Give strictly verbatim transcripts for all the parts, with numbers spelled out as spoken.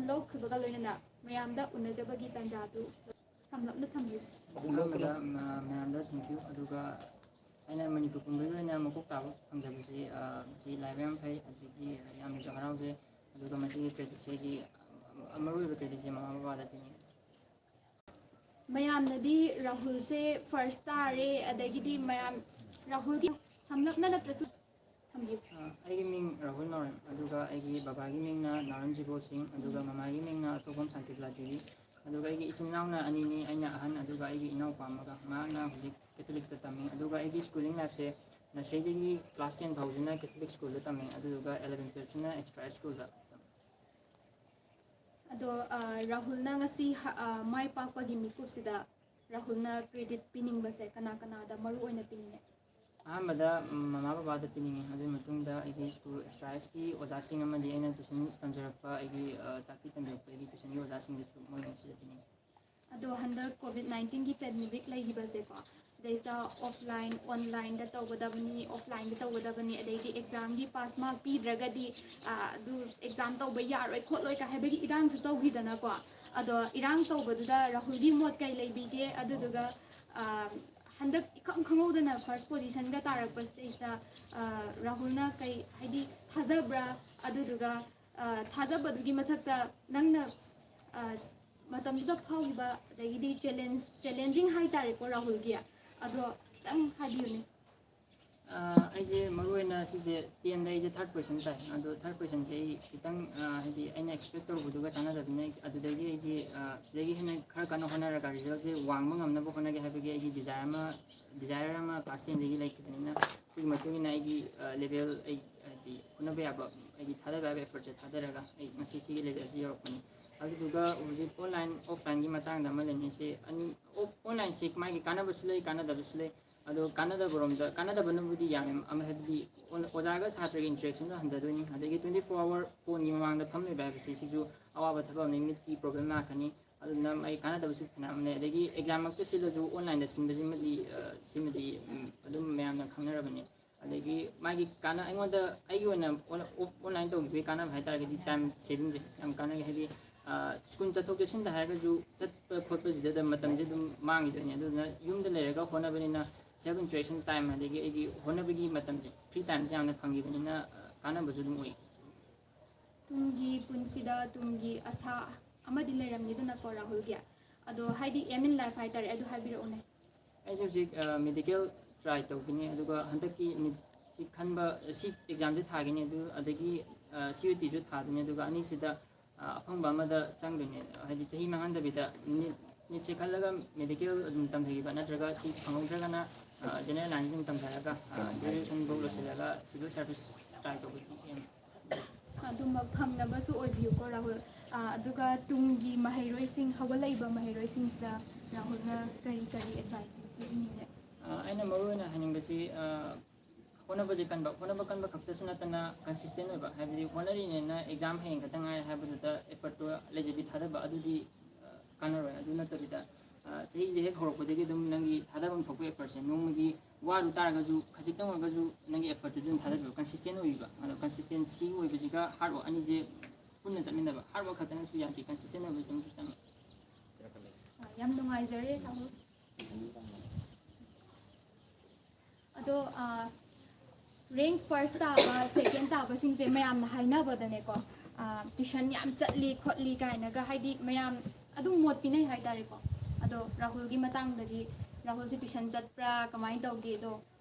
ꯂꯧꯈꯤꯕꯒ ꯂꯣꯏꯅꯅ ꯃꯌꯥꯝꯗ ꯎꯅꯖꯕꯒꯤ ꯇꯥꯟꯖꯥꯗꯨ ꯁꯝꯂꯞꯅ ꯊꯝꯕꯤꯌꯨ꯫ ꯑꯍꯥꯟꯕꯗ ꯃ- ꯃꯌꯥꯝꯗ thank you꯫ ꯑꯗꯨꯒ ꯑꯩꯅ ꯃꯅꯤꯄꯨꯔ ꯄꯨꯝꯕꯒꯤ ꯑꯣꯏꯅ ꯃꯀꯣꯛ ꯇꯥꯕ ꯐꯪꯖꯕꯁꯤ, ꯑ, ꯃꯁꯤ ꯂꯥꯏꯕꯛ ꯌꯥꯝ ꯐꯩ, ꯑꯗꯒꯤ ꯌꯥꯝꯅꯁꯨ ꯍꯔꯥꯎꯖꯩ꯫ ꯑꯗꯨꯒ ꯃꯁꯤꯒꯤ creditꯁꯦ ꯑꯩꯒꯤ, ꯑ, ꯃꯔꯨꯑꯣꯏꯕ creditꯁꯦ ꯃꯃꯥ ꯕꯕꯥꯗ ꯄꯤꯅꯤꯡꯉꯤ꯫ ꯃꯌꯥꯝꯅꯗꯤ ꯔꯥꯍꯨꯜꯁꯦ first ꯇꯥꯔꯦ, ꯑꯗꯒꯤꯗꯤ ꯃꯌꯥꯝ ꯔꯥꯍꯨꯜꯒꯤ ꯁꯝꯂꯞꯅ ꯅꯠꯇ꯭ꯔꯁꯨ ꯊꯝꯕꯤꯌꯨ꯫ ꯑ, ꯑꯩꯒꯤ ꯃꯤꯡ ꯔꯥꯍꯨꯜ ꯅꯥꯎꯔꯦꯝ, ꯑꯗꯨꯒ ꯑꯩꯒꯤ ꯕꯕꯥꯒꯤ ꯃꯤꯡꯅ ꯅꯥꯎꯔꯦꯝ ꯖꯤꯕꯣ ꯁꯤꯡ, ꯑꯗꯨꯒ ꯃꯃꯥꯒꯤ ꯃꯤꯡꯅ ꯑꯇꯣꯞꯄꯝ ꯁꯥꯟꯇꯤꯕꯂꯥ ꯗꯦꯕꯤ꯫ ꯑꯗꯨꯒ ꯑꯩꯒꯤ ꯏꯆꯤꯟ ꯏꯅꯥꯎꯅ ꯑꯅꯤꯅꯤ, ꯑꯩꯅ ꯑꯍꯟ, ꯑꯗꯨꯒ ꯑꯩꯒꯤ ꯏꯅꯥꯎꯄꯥ ꯑꯃꯒ, ꯃꯍꯥꯛꯅ ꯍꯧꯖꯤꯛ ꯀꯦꯊꯣꯂꯤꯛꯇ ꯇꯝꯃꯤ꯫ ꯑꯗꯨꯒ ꯑꯩꯒꯤ schooling lifeꯁꯦ nurseryꯗꯒꯤ class ten ꯐꯥꯎꯁꯤꯅ ꯀꯦꯊꯣꯂꯤꯛ schoolꯗ ꯇꯝꯃꯤ, ꯑꯗꯨꯗꯨꯒ eleven twelveꯁꯤꯅ extra schoolꯗ ꯇꯝꯃꯤ꯫ ꯑꯗꯣ, ꯑ, ꯔꯥꯍꯨꯜꯅ ꯉꯁꯤ ꯍ-, ꯑ, ꯃꯥꯏ ꯄꯥꯛꯄꯒꯤ ꯃꯤꯀꯨꯞꯁꯤꯗ ꯔꯥꯍꯨꯜꯅ credit ꯄꯤꯅꯤꯡꯕꯁꯦ ꯀꯅꯥ ꯀꯅꯥꯗ ꯃꯔꯨ ꯑꯣꯏꯅ ꯄꯤꯅꯤꯡꯉꯦ? ꯑꯍꯥꯟꯕꯗ ꯃꯃꯥ ꯕꯕꯥꯗ ꯄꯤꯅꯤꯡꯉꯤ, ꯑꯗꯨꯒꯤ ꯃꯇꯨꯡꯗ ꯑꯩꯒꯤ school extraꯁꯀꯤ ꯑꯣꯖꯥꯁꯤꯡ ꯑꯃꯗꯤ ꯑꯩꯅ tuition ꯇꯝꯖꯔꯛꯄ ꯑꯩꯒꯤ, ꯑ, ꯇꯥꯛꯄꯤ ꯇꯝꯕꯤꯔꯛꯄ ꯑꯩꯒꯤ tuitionꯒꯤ ꯑꯣꯖꯥꯁꯤꯡꯗꯁꯨ ꯃꯣꯏ ꯑꯁꯤꯗ ꯄꯤꯅꯤꯡꯉꯤ꯫ ꯑꯗꯣ ꯍꯟꯗꯛ COVID nineteenꯒꯤ pandemic ꯂꯩꯈꯤꯕꯁꯦꯀꯣ, ꯁꯤꯗꯩꯁꯤꯗ offline, onlineꯗ ꯇꯧꯒꯗꯕꯅꯤ, offlineꯗ ꯇꯧꯒꯗꯕꯅꯤ, ꯑꯗꯩꯗꯤ examꯒꯤ pass mark ꯄꯤꯗ꯭ꯔꯒꯗꯤ, ꯑ, ꯑꯗꯨ exam ꯇꯧꯕ ꯌꯥꯔꯣꯏ ꯈꯣꯠꯂꯣꯏ ꯀ ꯍꯥꯏꯕꯒꯤ ꯏꯔꯥꯡꯁꯨ ꯇꯧꯈꯤꯗꯅꯀꯣ꯫ ꯑꯗꯣ ꯏꯔꯥꯡ ꯇꯧꯕꯗꯨꯗ ꯔꯥꯍꯨꯜꯒꯤ ꯃꯣꯠ ꯀꯩ ꯂꯩꯕꯤꯒꯦ? ꯑꯗꯨꯗꯨꯒ, ꯑ, ꯍꯟꯗꯛ ꯏꯈꯪ ꯈꯪꯍꯧꯗꯅ first positionꯒ ꯇꯥꯔꯛꯄꯁꯤꯗꯩꯁꯤꯗ, ꯑ, ꯔꯥꯍꯨꯜꯅ ꯀꯩ, ꯍꯥꯏꯗꯤ, ꯊꯥꯖꯕ꯭ꯔꯥ? ꯑꯗꯨꯗꯨꯒ, ꯑ, ꯊꯥꯖꯕꯗꯨꯒꯤ ꯃꯊꯛꯇ ꯅꯪꯅ, ꯑ, ꯃꯇꯝꯗꯨꯗ ꯐꯥꯎꯈꯤꯕ, ꯑꯗꯒꯤꯗꯤ challenge, challenging ꯍꯥꯏꯇꯥꯔꯦꯀꯣ ꯔꯥꯍꯨꯜꯒꯤ, ꯑꯗꯣ ꯈꯤꯇꯪ ꯍꯥꯏꯕꯤꯌꯨꯅꯦ꯫ ꯑ, ꯑꯩꯁꯦ ꯃꯔꯨ ꯑꯣꯏꯅ ꯁꯤꯁꯦ tenꯗ ꯑꯩꯁꯦ third position ꯇꯥꯏ꯫ ꯑꯗꯣ third positionꯁꯦ ꯑꯩ ꯈꯤꯇꯪ, ꯑ, ꯍꯥꯏꯗꯤ ꯑꯩꯅ expect ꯇꯧꯔꯨꯕꯗꯨꯒ ꯆꯥꯟꯅꯗꯕꯅꯤꯅ, ꯑꯗꯨꯗꯒꯤ ꯑꯩꯁꯦ, ꯑ, ꯁꯤꯗꯒꯤ ꯍꯦꯟꯅ ꯈꯔ ꯀꯟꯅ ꯍꯣꯠꯅꯔꯒ resultꯁꯦ ꯋꯥꯡꯕ ꯉꯝꯅꯕ ꯍꯣꯠꯅꯒꯦ ꯍꯥꯏꯕꯒꯤ ꯑꯩꯒꯤ desire ꯑꯃ, desire ꯑꯃ class tenꯗꯒꯤ ꯂꯩꯈꯤꯕꯅꯤꯅ, ꯁꯤꯒꯤ ꯃꯇꯨꯡ ꯏꯟꯅ ꯑꯩꯒꯤ, ꯑ, level, ꯑꯩ ꯍꯥꯏꯗꯤ ꯍꯣꯠꯅꯕ ꯌꯥꯕ, ꯑꯩꯒꯤ ꯊꯥꯗꯕ ꯌꯥꯕ effortꯁꯦ ꯊꯥꯗꯔꯒ ꯑꯩ ꯉꯁꯤ ꯁꯤꯒꯤ levelꯁꯤ ꯌꯧꯔꯛꯄꯅꯤ꯫ ꯑꯗꯨꯗꯨꯒ ꯍꯧꯖꯤꯛ online offlineꯒꯤ ꯃꯇꯥꯡꯗ ꯑꯃ ꯂꯩꯅꯩꯁꯦ, ꯑꯅꯤ, ꯑꯣ-, onlineꯁꯤ ꯃꯥꯒꯤ ꯀꯥꯟꯅꯕꯁꯨ ꯂꯩ, ꯀꯥꯟꯅꯗꯕꯁꯨ ꯂꯩ꯫ ꯑꯗꯣ ꯀꯥꯟꯅꯗꯕꯔꯣꯝꯗ, ꯀꯥꯟꯅꯗꯕꯅꯕꯨꯗꯤ ꯌꯥꯝꯃꯦ, ꯑꯃ ꯍꯥꯏꯕꯗꯤ ꯑꯣ-, ꯑꯣꯖꯥꯒ ꯁꯥꯇ꯭ꯔꯒꯤ interactionꯗꯣ ꯍꯟꯊꯗꯣꯏꯅꯤ꯫ ꯑꯗꯒꯤ twenty four hour phoneꯒꯤ ꯃꯃꯥꯡꯗ ꯐꯝ ꯂꯩꯕ ꯍꯥꯏꯕꯁꯤ ꯁꯤꯁꯨ ꯑꯋꯥꯕ ꯊꯕꯛ ꯑꯃꯅꯤ, ꯃꯤꯠꯀꯤ problem ꯂꯥꯛꯀꯅꯤ꯫ ꯑꯗꯨꯅ ꯑꯩ ꯀꯥꯟꯅꯗꯕꯁꯨ ꯐꯅꯌꯥꯝ ꯂꯩ꯫ ꯑꯗꯒꯤ examꯃꯛꯇ ꯁꯤꯜꯂꯁꯨ onlineꯗ ꯁꯤꯟꯕꯁꯤꯃꯗꯤ, ꯑ, ꯁꯤꯃꯗꯤ, ꯎꯝ, ꯑꯗꯨꯝ ꯃꯌꯥꯝꯅ ꯈꯪꯅꯔꯕꯅꯤ꯫ ꯑꯗꯒꯤ ꯃꯥꯒꯤ ꯀꯥꯟꯅ ꯑꯩꯉꯣꯟꯗ ꯑꯩꯒꯤ ꯑꯣꯏꯅ ꯑꯣꯟꯂꯥꯏꯟ ꯇꯧꯈꯤꯕꯒꯤ ꯀꯥꯟꯅꯕ ꯍꯥꯏ ꯇꯥꯔꯒꯗꯤ ꯇꯥꯏꯝ ꯁꯦꯚꯤꯡꯁꯦ ꯌꯥꯝ ꯀꯥꯟꯅꯔꯦ꯫ ꯍꯥꯏꯗꯤ ꯁ꯭ꯀꯨꯜ ꯆꯠꯊꯣꯛ ꯆꯠꯁꯤꯟꯗ ꯍꯥꯏꯔꯒꯁꯨ ꯆꯠꯄ ꯈꯣꯠꯄꯁꯤꯗ ꯃꯇꯝꯁꯦ ꯑꯗꯨꯝ ꯃꯥꯡꯈꯤꯗꯣꯏꯅꯦ꯫ ꯑꯗꯨꯗꯨꯅ ꯌꯨꯝꯗ ꯂꯩꯔꯒ ꯍꯣꯠꯅꯕꯅꯤꯅ ꯁꯦꯜꯐ ꯏꯟꯇꯔꯦꯛꯁꯟ ꯇꯥꯏꯝ ꯑꯗꯒꯤ ꯑꯩꯒꯤ ꯍꯣꯠꯅꯕꯒꯤ ꯃꯇꯝꯁꯦ, ꯐ꯭ꯔꯤ ꯇꯥꯏꯝꯁꯦ ꯌꯥꯝꯅ ꯐꯪꯈꯤꯕꯅꯤꯅ ꯀꯥꯟꯅꯕꯁꯨ ꯑꯗꯨꯝ ꯑꯣꯏ꯫ ꯇꯨꯡꯒꯤ ꯄꯨꯟꯁꯤꯗ ꯇꯨꯡꯒꯤ ꯑꯁꯥ ꯑꯃꯗꯤ ꯂꯩꯔꯝꯅꯤꯗꯅꯀꯣ ꯔꯥꯍꯨꯜꯒꯤ꯫ ꯑꯗꯣ ꯍꯥꯏꯗꯤ ꯑꯦꯝ ꯏꯟ ꯂꯥꯏꯐ ꯍꯥꯏꯇꯥꯔꯦ, ꯑꯗꯨ ꯍꯥꯏꯕꯤꯔꯛꯎꯅꯦ꯫ ꯑꯩꯁꯦ ꯍꯧꯖꯤꯛ ꯃꯦꯗꯤꯀꯦꯜ ꯇ꯭ꯔꯥꯏ ꯇꯧꯈꯤꯅꯤ, ꯑꯗꯨꯒ ꯍꯟꯗꯛꯀꯤ ꯅꯤꯠꯁꯤ ꯈꯟꯕ, ꯁꯤ ꯑꯦꯛꯖꯥꯝꯁꯦ ꯊꯥꯈꯤꯅꯤ, ꯑꯗꯨ ꯑꯗꯒꯤ ꯁꯤ ꯌꯨ ꯇꯤꯁꯨ ꯊꯥꯗꯣꯏꯅꯤ꯫ ꯑꯗꯨꯒ ꯑꯅꯤꯁꯤꯗ ꯑꯐꯪꯕ ꯑꯃꯗ ꯆꯪꯗꯣꯏꯅꯦ꯫ ꯍꯥꯏꯗꯤ ꯆꯍꯤ ꯃꯥꯡꯍꯟꯗꯕꯤꯗ ꯅꯤꯠ ꯅꯤꯠꯁꯦ ꯈꯜꯂꯒ ꯃꯦꯗꯤꯀꯦꯜ ꯑꯗꯨꯝ ꯇꯝꯊꯈꯤꯕ, ꯅꯠꯇ꯭ꯔꯒ ꯁꯤ ꯐꯪꯍꯧꯗ꯭ꯔꯒꯅ ꯖꯦꯅꯔꯦꯜ ꯂꯥꯏꯟꯁꯤ ꯑꯗꯨꯝ ꯇꯝꯊꯔꯒ ꯒ꯭ꯔꯦꯖꯨꯑꯦꯁꯟꯐꯧ ꯂꯣꯏꯁꯤꯜꯂꯒ ꯁꯤꯚꯤꯜ ꯁꯥꯔꯚꯤꯁ ꯇ꯭ꯔꯥꯏ ꯇꯧꯕꯒꯤ ꯑꯦꯝ꯫ ꯑꯗꯨꯃꯛ ꯐꯪꯅꯕꯁꯨ ꯑꯣꯏꯕꯤꯌꯨꯀꯣ ꯔꯥꯍꯨꯜ꯫ ꯑꯗꯨꯒ ꯇꯨꯡꯒꯤ ꯃꯍꯩꯔꯣꯏꯁꯤꯡ, ꯍꯧꯒꯠꯂꯛꯏꯕ ꯃꯍꯩꯔꯣꯏꯁꯤꯡꯁꯤꯗ ꯔꯥꯍꯨꯜꯅ ꯀꯔꯤ ꯀꯔꯤ ꯑꯦꯗꯚꯥꯏꯁ ꯄꯤꯅꯤꯡꯒꯦ? ꯑꯩꯅ ꯃꯔꯨ ꯑꯣꯏꯅ ꯍꯥꯏꯅꯤꯡꯕꯁꯤ ꯍꯣꯠꯅꯕꯁꯦ ꯀꯟꯕ, ꯍꯣꯠꯅꯕ ꯀꯟꯕ ꯈꯛꯇꯁꯨ ꯅꯠꯇꯅ ꯀꯟꯁꯤꯁꯇꯦꯟ ꯑꯣꯏꯕ, ꯍꯥꯏꯕꯗꯤ ꯍꯣꯠꯅꯔꯤꯅꯦꯅ ꯑꯦꯛꯖꯥꯝ ꯍꯌꯦꯡ ꯈꯛꯇ ꯉꯥꯏ ꯍꯥꯏꯕꯗꯨꯗ ꯑꯦꯐꯔꯠꯇꯣ ꯂꯩꯖꯕꯤ ꯊꯥꯗꯕ, ꯑꯗꯨꯗꯤ ꯀꯥꯟꯅꯔꯣꯏ꯫ ꯑꯗꯨ ꯅꯠꯇꯕꯤꯗ ꯆꯍꯤꯁꯦ ꯍꯦꯛ ꯍꯧꯔꯛꯄꯗꯒꯤ ꯑꯗꯨꯝ ꯅꯪꯒꯤ ꯊꯥꯗꯐꯝ ꯊꯣꯛꯄ ꯑꯦꯐꯔꯠꯁꯦ, ꯅꯣꯡꯃꯒꯤ ꯋꯥꯔꯨ ꯇꯥꯔꯒꯁꯨ ꯈꯖꯤꯛꯇꯪ ꯑꯣꯏꯔꯒꯁꯨ ꯅꯪꯒꯤ ꯑꯦꯐꯔꯠꯇꯨꯗꯤ ꯑꯗꯨꯝ ꯊꯥꯗꯕꯤꯌꯨ꯫ ꯀꯟꯁꯤꯁꯇꯦꯟ ꯑꯣꯏꯕꯤꯕ, ꯑꯗꯣ ꯀꯟꯁꯤꯁꯇꯦꯟꯁꯤ ꯑꯣꯏꯕꯁꯤꯒ ꯍꯥꯔꯗ ꯋꯥꯔꯛ ꯑꯅꯤꯁꯦ ꯄꯨꯟꯅ ꯆꯠꯃꯤꯟꯅꯕ꯫ ꯍꯥꯔꯗ ꯋꯥꯔꯛ ꯈꯛꯇꯅꯁꯨ ꯌꯥꯗꯦ, ꯀꯟꯁꯤꯁꯇꯦꯟ ꯑꯣꯏꯕꯁꯤꯅꯁꯨ ꯆꯪꯉꯤ꯫ ꯌꯥꯝ ꯅꯨꯡꯉꯥꯏꯖꯔꯦ ꯇꯥꯃꯣ꯫ ꯑꯗꯣ ꯔꯦꯡꯛ ꯐꯥꯔꯁ ꯇꯥꯕ, ꯁꯦꯀꯦꯟ ꯇꯥꯕꯁꯤꯡꯁꯦ ꯃꯌꯥꯝꯅ ꯍꯥꯏꯅꯕꯗꯅꯦꯀꯣ, ꯇ꯭ꯋꯤꯁꯟ ꯌꯥꯝ ꯆꯠꯂꯤ ꯈꯣꯠꯂꯤ ꯀꯥꯏꯅꯒ, ꯍꯥꯏꯗꯤ ꯃꯌꯥꯝ ꯑꯗꯨꯝ ꯃꯣꯠ ꯄꯤꯅꯩ ꯍꯥꯏꯇꯥꯔꯦꯀꯣ꯫ ꯑꯗꯣ ꯔꯥꯍꯨꯜꯒꯤ ꯃꯇꯥꯡꯗꯗꯤ, ꯔꯥꯍꯨꯜꯁꯦ ꯇ꯭ꯋꯤꯁꯟ ꯆꯠꯄ꯭ꯔꯥ, ꯀꯃꯥꯏꯅ ꯇꯧꯒꯦ? ꯑꯗꯣ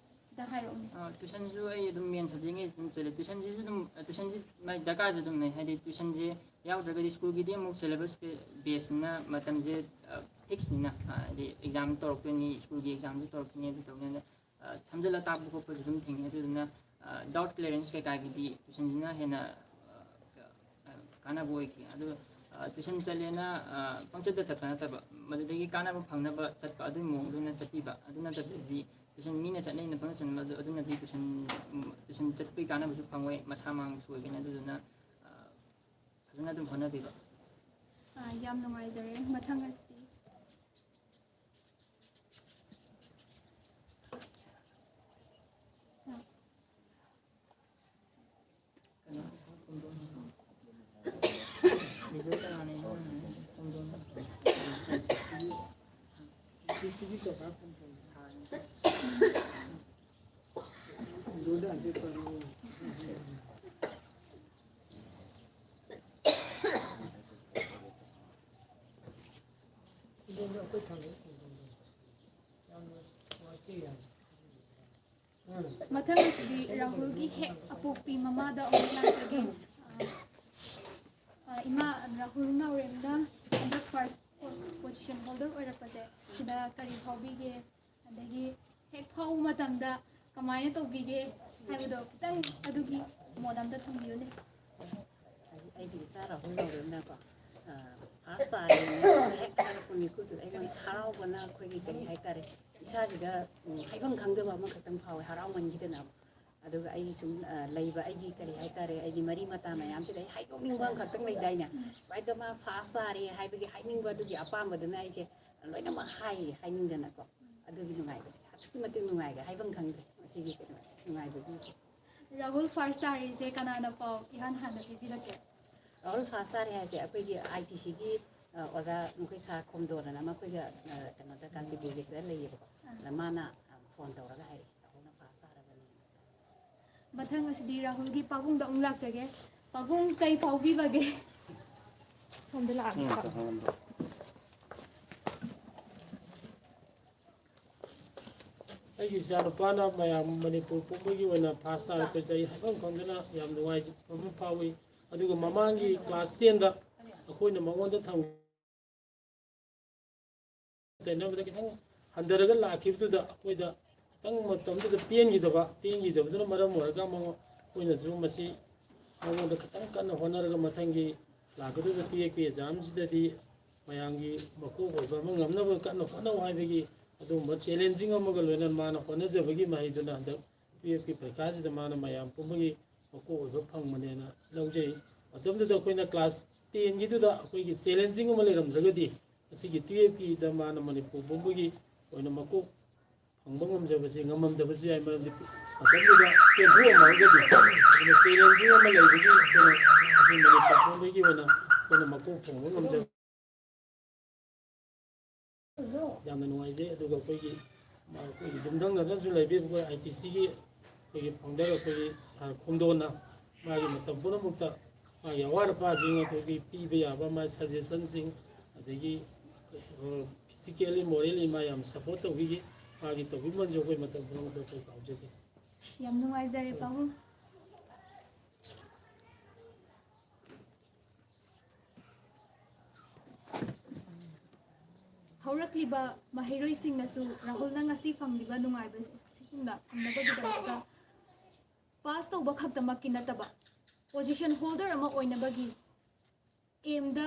ꯈꯤꯇꯪ ꯍꯥꯏꯔꯛꯎꯅꯦ꯫ ꯇ꯭ꯋꯤꯁꯟꯁꯨ ꯑꯩ ꯑꯗꯨꯝ ꯃꯦꯟ ꯁꯕꯖꯦꯛꯉꯩ ꯑꯗꯨꯝ ꯆꯠꯂꯦ꯫ ꯇ꯭ꯋꯤꯁꯟꯁꯤꯁꯨ ꯑꯗꯨꯝ, ꯇ꯭ꯋꯤꯁꯟꯁꯤ ꯃꯥꯏ ꯗꯔꯀꯥꯔꯁꯨ ꯑꯗꯨꯝ ꯂꯩ꯫ ꯍꯥꯏꯗꯤ ꯇ꯭ꯋꯤꯁꯟꯁꯦ ꯌꯥꯎꯗ꯭ꯔꯒꯗꯤ ꯁ꯭ꯀꯨꯜꯒꯤꯗꯤ ꯑꯃꯨꯛ ꯁꯦꯂꯦꯕꯁ ꯕꯦꯁꯅꯤꯅ ꯃꯇꯝꯁꯦ ꯐꯤꯛꯁꯅꯤꯅ, ꯍꯥꯏꯗꯤ ꯑꯦꯛꯖꯥꯝ ꯇꯧꯔꯛꯇꯣꯏꯅꯤ, ꯁ꯭ꯀꯨꯜꯒꯤ ꯑꯦꯛꯖꯥꯝꯁꯨ ꯇꯧꯔꯛꯈꯤꯅꯤ, ꯑꯗꯨ ꯇꯧꯅꯤꯅ ꯁꯝꯖꯜꯂ ꯇꯥꯛꯄ ꯈꯣꯠꯄꯁꯨ ꯑꯗꯨꯝ ꯊꯦꯡꯅꯩ꯫ ꯑꯗꯨꯗꯨꯅ ꯗꯥꯎꯠ ꯀ꯭ꯂꯤꯌꯥꯔꯦꯟꯁ ꯀꯩꯀꯥꯒꯤꯗꯤ ꯇ꯭ꯋꯤꯁꯟꯁꯤꯅ ꯍꯦꯟꯅ ꯀꯥꯟꯅꯕ ꯑꯣꯏꯈꯤ꯫ ꯑꯗꯨ ꯇ꯭ꯋꯤꯁꯟ ꯆꯠꯂꯦꯅ ꯄꯪꯆꯠꯇ ꯆꯠꯄ ꯅꯠꯇꯕ, ꯃꯗꯨꯗꯒꯤ ꯀꯥꯟꯅꯕ ꯐꯪꯅꯕ ꯆꯠꯄ, ꯑꯗꯨꯒꯤ ꯃꯑꯣꯡꯗ ꯑꯣꯏꯅ ꯆꯠꯄꯤꯕ꯫ ꯑꯗꯨ ꯅꯠꯇꯕꯗꯤ ꯇ꯭ꯋꯤꯁꯟ ꯃꯤꯅ ꯆꯠꯅꯩꯅ ꯄꯪꯆꯠ ꯆꯠꯅꯕ, ꯑꯗꯨ ꯑꯗꯨꯅꯗꯤ ꯇ꯭ꯋꯤꯁꯟ ꯇ꯭ꯋꯤꯁꯟ ꯆꯠꯄꯒꯤ ꯀꯥꯟꯅꯕꯁꯨ ꯐꯪꯉꯣꯏ, ꯃꯁꯥ ꯃꯥꯡꯕꯁꯨ ꯑꯣꯏꯒꯅꯤ꯫ ꯑꯗꯨꯗꯨꯅ ꯐꯖꯅ ꯑꯗꯨꯝ ꯍꯣꯠꯅꯕꯤꯕ꯫ ꯌꯥꯝ ꯅꯨꯡꯉꯥꯏꯖꯔꯦ꯫ ꯃꯊꯪ ꯑꯁꯤꯗꯤ ꯃꯊꯪ ꯑꯁꯤꯗꯤ ꯔꯥꯍꯨꯜꯒꯤ ꯍꯦꯛ ꯑꯄꯣꯛꯄꯤ ꯃꯃꯥꯗ ꯑꯃꯨꯛ ꯂꯥꯛꯆꯒꯦ꯫ ꯑ, ꯑ, ꯏꯃꯥ, ꯔꯥꯍꯨꯜ ꯅꯥꯎꯔꯦꯝꯅ ꯍꯟꯗꯛ first position holder ꯑꯣꯏꯔꯛꯄꯁꯦ ꯁꯤꯗ ꯀꯔꯤ ꯐꯥꯎꯕꯤꯒꯦ? ꯑꯗꯒꯤ ꯍꯦꯛ ꯐꯥꯎꯕ ꯃꯇꯝꯗ ꯀꯃꯥꯏꯅ ꯇꯧꯕꯤꯒꯦ ꯍꯥꯏꯕꯗꯣ ꯈꯤꯇꯪ ꯑꯗꯨꯒꯤ ꯃꯣꯠ ꯑꯝꯇ ꯊꯝꯕꯤꯌꯨꯅꯦ꯫ ꯑꯩ-, ꯑꯩꯒꯤ ꯏꯆꯥ ꯔꯥꯍꯨꯜ ꯅꯥꯎꯔꯦꯝꯅꯀꯣ, ꯑ, first ꯇꯥꯔꯦꯅ ꯍꯦꯛ ꯍꯥꯏꯔꯛꯄ ꯃꯤꯀꯨꯞꯇꯨꯗ ꯑꯩꯉꯣꯟꯗ ꯍꯔꯥꯎꯕꯅ ꯑꯩꯈꯣꯏꯒꯤ ꯀꯔꯤ ꯍꯥꯏꯇꯥꯔꯦ, ꯏꯁꯥꯁꯤꯗ, ꯎꯝ, ꯍꯥꯏꯐꯝ ꯈꯪꯗꯕ ꯑꯃꯈꯛꯇꯪ ꯐꯥꯎꯋꯦ, ꯍꯔꯥꯎꯃꯟꯈꯤꯗꯅ꯫ ꯑꯗꯨꯒ ꯑꯩꯒꯤ ꯁꯨꯝ, ꯑ, ꯂꯩꯕ ꯑꯩꯒꯤ ꯀꯔꯤ ꯍꯥꯏꯇꯥꯔꯦ, ꯑꯩꯒꯤ ꯃꯔꯤ ꯃꯇꯥ ꯃꯌꯥꯝꯁꯤꯗ ꯑꯩ ꯍꯥꯏꯗꯣꯛꯅꯤꯡꯕ ꯑꯃꯈꯛꯇꯪ ꯂꯩꯗꯥꯏꯅꯦ, ꯁꯨꯃꯥꯏꯅ ꯇꯧꯗꯅ first ꯇꯥꯔꯦ ꯍꯥꯏꯕꯒꯤ ꯍꯥꯏꯅꯤꯡꯕ ꯑꯗꯨꯒꯤ ꯑꯄꯥꯝꯕꯗꯨꯅ ꯑꯩꯁꯦ ꯂꯣꯏꯅꯃꯛ ꯍꯥꯏ ꯍꯥꯏꯅꯤꯡꯗꯅꯀꯣ꯫ ꯑꯗꯨꯒꯤ ꯅꯨꯡꯉꯥꯏꯕꯁꯦ ꯑꯁꯨꯛꯀꯤ ꯃꯇꯤꯛ ꯅꯨꯡꯉꯥꯏꯈ꯭ꯔꯦ, ꯍꯥꯏꯐꯝ ꯈꯪꯗ꯭ꯔꯦ ꯃꯁꯤꯒꯤ ꯀꯩꯅꯣꯁꯦ, ꯅꯨꯡꯉꯥꯏꯕꯒꯤ꯫ ꯔꯥꯍꯨꯜ first ꯇꯥꯔꯤꯁꯦ ꯀꯅꯥꯅ ꯄꯥꯎ ꯏꯍꯥꯟ ꯍꯥꯟꯅ ꯄꯤꯕꯤꯔꯛꯀꯦ? ꯔꯥꯍꯨꯜ first ꯇꯥꯔꯦ ꯍꯥꯏꯁꯦ ꯑꯩꯈꯣꯏꯒꯤ ꯑꯥꯏ ꯇꯤ ꯁꯤꯒꯤ, ꯑ, ꯑꯣꯖꯥ ꯃꯈꯣꯏ ꯁꯥꯔ ꯈꯣꯝꯗꯣꯟ ꯑꯅ ꯑꯃ ꯑꯩꯈꯣꯏꯒ, ꯑ, ꯀꯩꯅꯣꯗ ꯀꯥꯟꯆꯤꯄꯨꯔꯒꯤꯁꯤꯗ ꯂꯩꯌꯦꯕꯀꯣ꯫ ꯑꯥ꯫ ꯑꯗ ꯃꯥꯅ, ꯑ, ꯐꯣꯟ ꯇꯧꯔꯒ ꯍꯥꯏꯔꯛꯑꯦ, "ꯔꯥꯍꯨꯜꯅ first ꯇꯥꯔꯕꯅꯦ"꯫ ꯃꯊꯪ ꯑꯁꯤꯗꯤ ꯔꯥꯍꯨꯜꯒꯤ ꯄꯥꯕꯨꯡꯗ ꯑꯃꯨꯛ ꯂꯥꯛꯆꯒꯦ꯫ ꯄꯥꯕꯨꯡ, ꯀꯩ ꯐꯥꯎꯕꯤꯕꯒꯦ? ꯁꯣꯝꯗ ꯂꯥꯛꯑꯒꯦ꯫ ꯎꯝ, ꯆꯪꯍꯜꯂꯝꯕ꯫ ꯑꯩꯒꯤ ꯏꯆꯥꯅꯨꯄꯥꯅ ꯃꯌꯥꯝ ꯃꯅꯤꯄꯨꯔ ꯄꯨꯝꯕꯒꯤ ꯑꯣꯏꯅ first ꯇꯥꯔꯛꯄꯁꯤꯗ ꯑꯩ ꯍꯥꯏꯐꯝ ꯈꯪꯗꯅ ꯌꯥꯝ ꯅꯨꯡꯉꯥꯏꯖꯕ ꯑꯃ ꯐꯥꯎꯏ꯫ ꯑꯗꯨꯒ ꯃꯃꯥꯡꯒꯤ class tenꯗ ꯑꯩꯈꯣꯏꯅ ꯃꯉꯣꯟꯗ ꯊꯝ-, ꯇꯩꯅꯕꯗ ꯈꯤꯇꯪ ꯍꯟꯊꯔꯒ ꯂꯥꯛꯈꯤꯕꯗꯨꯗ ꯑꯩꯈꯣꯏꯗ ꯈꯤꯇꯪ ꯃꯇꯝꯗꯨꯗ ꯄꯦꯟꯈꯤꯗꯕ, ꯄꯦꯟꯈꯤꯗꯕꯗꯨꯅ ꯃꯔꯝ ꯑꯣꯏꯔꯒ ꯃꯉꯣ-, ꯑꯩꯈꯣꯏꯅꯁꯨ ꯃꯁꯤ ꯃꯉꯣꯟꯗ ꯈꯤꯇꯪ ꯀꯟꯅ ꯍꯣꯠꯅꯔꯒ ꯃꯊꯪꯒꯤ ꯂꯥꯛꯀꯗꯧꯔꯤꯕ ꯇꯨꯌꯦꯞꯀꯤ examꯁꯤꯗꯗꯤ ꯃꯌꯥꯝꯒꯤ ꯃꯀꯣꯛ ꯑꯣꯏꯕ ꯑꯃ ꯉꯝꯅꯕ ꯀꯟꯅ ꯍꯣꯠꯅꯧ ꯍꯥꯏꯕꯒꯤ ꯑꯗꯨꯒꯨꯝꯕ challenging ꯑꯃꯒ ꯂꯣꯏꯅꯅ ꯃꯥꯅ ꯍꯣꯠꯅꯖꯕꯒꯤ ꯃꯍꯩꯗꯨꯅ ꯍꯟꯗꯛ ꯇꯨꯌꯦꯞꯀꯤ ꯄꯔꯤꯈꯥꯁꯤꯗ ꯃꯥꯅ ꯃꯌꯥꯝ ꯄꯨꯝꯕꯒꯤ ꯃꯀꯣꯛ ꯑꯣꯏꯕ ꯐꯪꯕꯅꯦꯅ ꯂꯧꯖꯩ꯫ ꯃꯇꯝꯗꯨꯗ ꯑꯩꯈꯣꯏꯅ class tenꯒꯤꯗꯨꯗ ꯑꯩꯈꯣꯏꯒꯤ challenging ꯑꯃ ꯂꯩꯔꯝꯗ꯭ꯔꯒꯗꯤ ꯉꯁꯤꯒꯤ ꯇꯨꯌꯦꯞꯀꯤꯗ ꯃꯥꯅ ꯃꯅꯤꯄꯨꯔ ꯄꯨꯝꯕꯒꯤ ꯑꯣꯏꯅ ꯃꯀꯣꯛ ꯐꯪꯕ ꯉꯝꯖꯕꯁꯦ ꯉꯝꯃꯝꯗꯕꯁꯨ ꯌꯥꯏ, ꯃꯔꯝꯗꯤ ꯃꯇꯝꯗꯨꯗ ꯄꯦꯟꯊꯣꯛꯑꯝꯃꯒꯗꯤ꯫ ꯑꯗꯨꯅ challenging ꯑꯃ ꯂꯩꯕꯒꯤ ꯑꯩꯈꯣꯏꯅ ꯉꯁꯤ ꯃꯅꯤꯄꯨꯔ ꯄꯨꯝꯕꯒꯤ ꯑꯣꯏꯅ ꯑꯩꯈꯣꯏꯅ ꯃꯀꯣꯛ ꯊꯣꯡꯕ ꯉꯝꯖꯕ ꯌꯥꯝꯅ ꯅꯨꯡꯉꯥꯏꯖꯩ꯫ ꯑꯗꯨꯒ ꯑꯩꯈꯣꯏꯒꯤ ꯑꯩꯈꯣꯏꯒꯤ ꯌꯨꯝꯊꯪꯅꯗꯅꯁꯨ ꯂꯩꯕꯤꯕ ꯑꯩꯈꯣꯏ ꯑꯥꯏ ꯇꯤ ꯁꯤꯒꯤ ꯑꯩꯈꯣꯏꯒꯤ ꯐꯥꯎꯟꯗꯔ ꯑꯩꯈꯣꯏꯒꯤ ꯁꯥꯔ ꯈꯣꯡꯗꯣꯟꯅ ꯃꯥꯒꯤ ꯃꯇꯝ ꯄꯨꯝꯅꯃꯛꯇ ꯃꯥꯒꯤ ꯑꯋꯥꯠ ꯑꯄꯥꯁꯤꯡ ꯑꯩꯈꯣꯏꯒꯤ ꯄꯤꯕ ꯌꯥꯕ ꯃꯥꯒꯤ ꯁꯖꯦꯁꯟꯁꯤꯡ, ꯑꯗꯒꯤ ꯐꯤꯖꯤꯀꯦꯜꯂꯤ ꯃꯣꯔꯦꯜꯂꯤ ꯃꯥ ꯌꯥꯝ ꯁꯞꯄꯣꯔꯠ ꯇꯧꯕꯤꯈꯤ꯫ ꯃꯥꯒꯤ ꯇꯧꯕꯤꯃꯜꯁꯦ ꯑꯩꯈꯣꯏ ꯃꯇꯝ ꯄꯨꯝꯅꯃꯛꯇ ꯑꯩꯈꯣꯏ ꯀꯥꯎꯖꯒꯦ꯫ ꯌꯥꯝ ꯅꯨꯡꯉꯥꯏꯖꯔꯦ ꯄꯥꯕꯨꯡ꯫ ꯍꯧꯔꯛꯂꯤꯕ ꯃꯍꯩꯔꯣꯏꯁꯤꯡꯅꯁꯨ ꯔꯥꯍꯨꯜꯅ ꯉꯁꯤ ꯐꯪꯂꯤꯕ ꯅꯨꯡꯉꯥꯏꯕ ꯁꯤꯒꯨꯝꯅ ꯐꯪꯅꯕꯒꯤꯗꯃꯛꯇ ꯄꯥꯁ ꯇꯧꯕ ꯈꯛꯇꯃꯛꯀꯤ ꯅꯠꯇꯕ, ꯄꯣꯖꯤꯁꯟ ꯍꯣꯜꯗꯔ ꯑꯃ ꯑꯣꯏꯅꯕꯒꯤ ꯑꯦꯝꯗ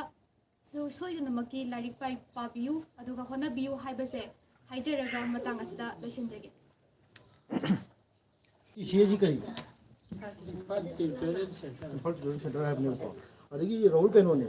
ꯁꯣꯏꯗꯅꯃꯛꯀꯤ ꯂꯥꯏꯔꯤꯛ ꯄꯥꯕꯤꯌꯨ ꯑꯗꯨꯒ ꯍꯣꯠꯅꯕꯤꯌꯨ ꯍꯥꯏꯕꯁꯦ ꯍꯥꯏꯖꯔꯒ ꯃꯇꯥꯡ ꯑꯁꯤꯗ ꯂꯣꯏꯁꯤꯟꯖꯒꯦ꯫ ꯏꯆꯦꯁꯤ ꯀꯔꯤ? Imphal tutorial centre. Imphal tutorial centre ꯍꯥꯏꯕꯅꯦꯕꯀꯣ꯫ ꯑꯗꯒꯤ ꯔꯥꯍꯨꯜ ꯀꯩꯅꯣꯅꯦ,